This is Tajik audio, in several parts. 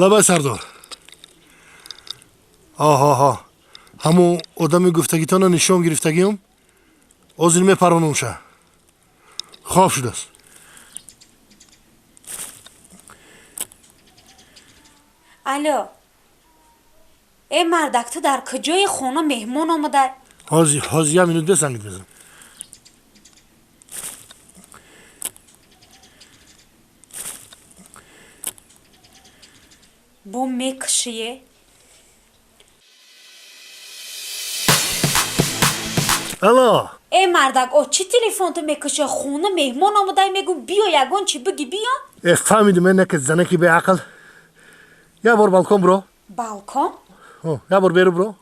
Лабай, сардор. Оҳоҳо, ҳамун одами гуфтагитона нишон гирифтагиам, ҳозир мепаронумша. Хоб шудааст. Алло, э, мардак, ту дар куҷои? Хона меҳмон омада. Ҳозир, ҳозир, як минут, бесангит мезанам. Бо мекушие. Алло. Э, мардак, о, чӣ телефонту мекуши? Хона меҳмон омада, мегӯ, биё, ягон чӣ биги, биё. Э, фаҳмидим, э, неки занаки беақл. Як бор балкон буро. Балкон? Як бор беру буро.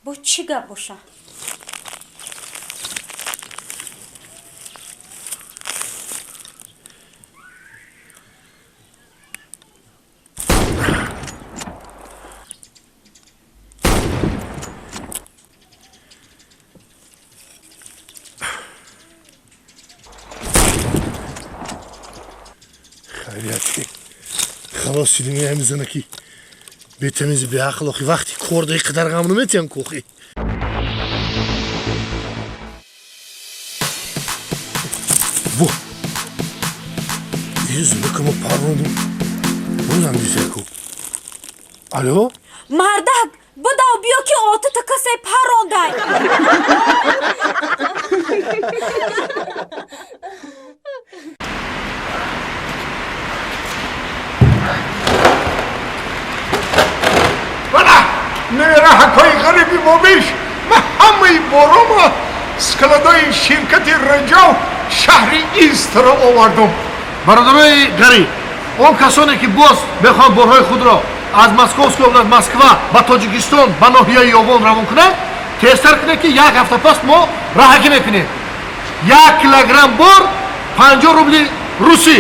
Бо чӣ гап боша? Хайрият ки халос шудем ҳами занаки бетамизи, беақл. Охи, вақти кор да иқадар ғам наметиҳам кохи. Во, ин занака мо паррондум, бозам дисеку. Алло. Мардак, бидав, биё, ки отата касе парондай. Бала, нераҳакҳои ғариби бобиш, ман ҳамаи борома складои ширкати Раҷо, шаҳри Истра овардум. Бародарои ғариб, он касоне ки боз мехоҳанд борҳои худро аз Московская область, Москва ба Тоҷикистон, ба ноҳияи Ёвон равон кунанд, тезтар кунед, ки як ҳафта пас мо раҳакӣ мекунем. 1 килограмм бор 50 рубли русӣ.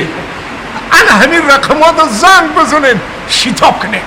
Ана ҳамин рақамотро занг бизанед, шитоб кунед.